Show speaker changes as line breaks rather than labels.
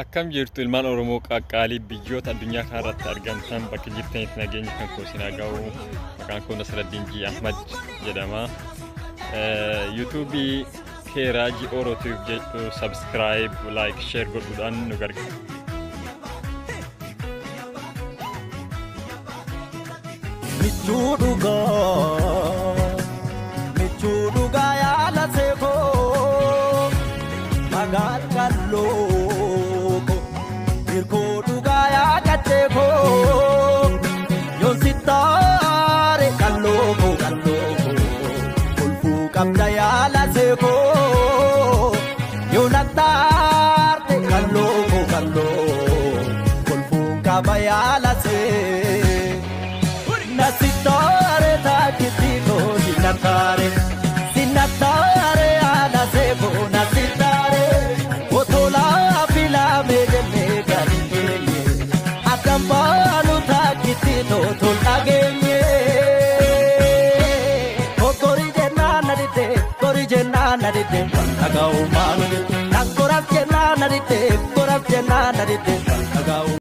Akkam jirtu ilmaan Oromoo qaqqaalii biyyoota addunyaa kanarratti argamtan, bakka jirtanitti nageenya kan koo isin haa ga'u. Maqaan koo Nasraddiin G. Ahmad jedhama. Yuutuubii Keeraajii Orootiif jedhu subscribe, like, share godhuudhaan nu gargaara.
Michuu dhugaa, michuu dhugaa yaala seekoo, magaan qal'oo hirkoo dhugaa yaa qacheekoo, yoon sittaare qal'oo koo qal'oo koo kolfuu qabda yaala seekoo, yoo nattaarte qal'oo koo qal'oo kolfuu qaba yaala see. Nasitare taakitiko sinatare sinatare alaseko nasitare otola filame jenne gadi keenye addambaalu taakitito tol dhageenye. Gori jennaan na didde, gori jennaan na didde, dhaga'u maalu didde, goras jennaan na didde, goras jennaan na didde,